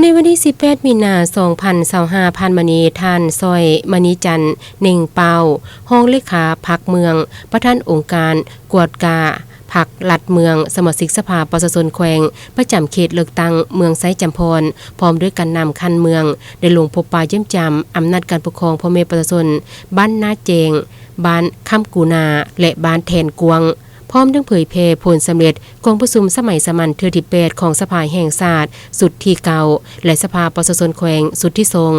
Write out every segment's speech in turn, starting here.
ໃນວັນທີສິບແປດ ມີນາ ສອງພັນຊາວຫ້າ ຜ່ານມານີ້, ທ່ານ ຊອຍ ມະນີຈັນ ເນັ່ງເປົາ, ຮອງເລຂາພັກເມືອງ, ປະທານອົງການກວດກາພັກລັດເມືອງ, ສະມາຊິກສະພາປະຊາຊົນແຂວງ ປະຈຳເຂດເລືອກຕັ້ງເມືອງໄຊຈຳພອນ ພ້ອມດ້ວຍການນຳຂັ້ນເມືອງ ໄດ້ລົງພົບປະຢ້ຽມຢາມອຳນາດການປົກຄອງພໍ່ແມ່ປະຊາຊົນ ບ້ານນາແຈ້ງ, ບ້ານຄຳກູນາ ແລະ ບ້ານແທນກວ້າງ. ພ້ອມທັງເຜີຍແຜ່ຜົນສຳເລັດກອງປະຊຸມສະໄໝສາມັນເທື່ອທີແປດຂອງສະພາແຫ່ງຊາດຊຸດທີເກົ້າ ແລະ ສະພາປະຊາຊົນແຂວງຊຸດທີສອງ.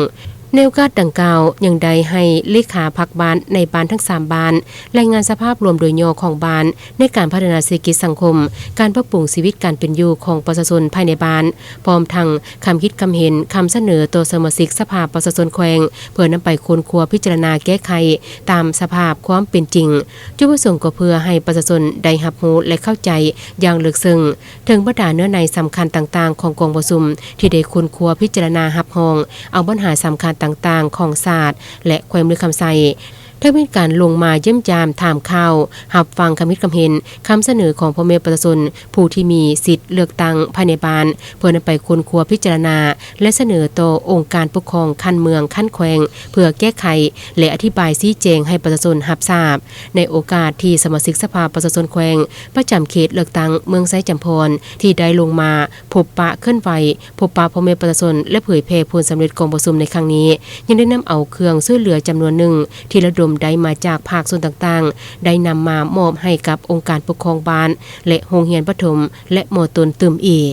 ໃນໂອກາດດັ່ງກ່າວ ຍັງໄດ້ໃຫ້ເລຂາພັກບ້ານໃນບ້ານທັງສາມບ້ານ ລາຍງານສະພາບລວມໂດຍຫຍໍ້ຂອງບ້ານໃນການພັດທະນາເສດຖະກິດສັງຄົມ, ການປັບປຸງຊີວິດການເປັນຢູ່ຂອງປະຊາຊົນພາຍໃນບ້ານ, ພ້ອມທັງຄຳຄິດຄຳເຫັນ, ຄຳສະເໜີຕໍ່ສະມາຊິກສະພາປະຊາຊົນແຂວງ ເພື່ອນຳໄປຄົ້ນຄວ້າພິຈາລະນາແກ້ໄຂຕາມສະພາບຄວາມເປັນຈິງ. ຈຸດປະສົງກໍເພື່ອໃຫ້ປະຊາຊົນໄດ້ຮັບຮູ້ ແລະ ເຂົ້າໃຈຢ່າງເລິກເຊິ່ງເຖິງບັນດາເນື້ອໃນສຳຄັນຕ່າງໆຂອງກອງປະຊຸມ ທີ່ໄດ້ຄົ້ນຄວ້າພິຈາລະນາຮັບຮອງເອົາບັນຫາສຳຄັນຕ່າງໆຂອງຊາດ ແລະ ແຂວງບໍລິຄຳໄຊ. ທັງເປັນການລົງມາຢ້ຽມຢາມ, ຖາມຂ່າວ, ຮັບຟັງຄຳຄິດຄຳເຫັນ, ຄຳສະເໜີຂອງພໍ່ແມ່ປະຊາຊົນຜູ້ທີ່ມີສິດເລືອກຕັ້ງພາຍໃນບ້ານ ເພື່ອນຳໄປຄົ້ນຄວ້າພິຈາລະນາ ແລະ ສະເໜີຕໍ່ອົງການປົກຄອງຂັ້ນເມືອງ, ຂັ້ນແຂວງ ເພື່ອແກ້ໄຂ ແລະ ອະທິບາຍຊີ້ແຈງໃຫ້ປະຊາຊົນຮັບຊາບ. ໃນໂອກາດທີ່ສະມາຊິກສະພາປະຊາຊົນແຂວງ ປະຈຳເຂດເລືອກຕັ້ງເມືອງໄຊຈຳພອນ ທີ່ໄດ້ລົງມາພົບປະເຄື່ອນໄຫວ, ພົບປະພໍ່ແມ່ປະຊາຊົນ ແລະ ເຜີຍແຜ່ຜົນສຳເລັດກອງປະຊຸມໃນຄັ້ງນີ້, ຍັງໄດ້ນຳເອົາເຄື່ອງຊ່ວຍເຫຼືອຈຳນວນໜຶ່ງ ທີ່ລະດົມໄດ້ມາຈາກພາກສ່ວນຕ່າງໆ ໄດ້ນຳມາມອບໃຫ້ກັບອົງການປົກຄອງບ້ານ ແລະ ໂຮງຮຽນປະຖົມ ແລະ ມໍຕົ້ນຕື່ມອີກ.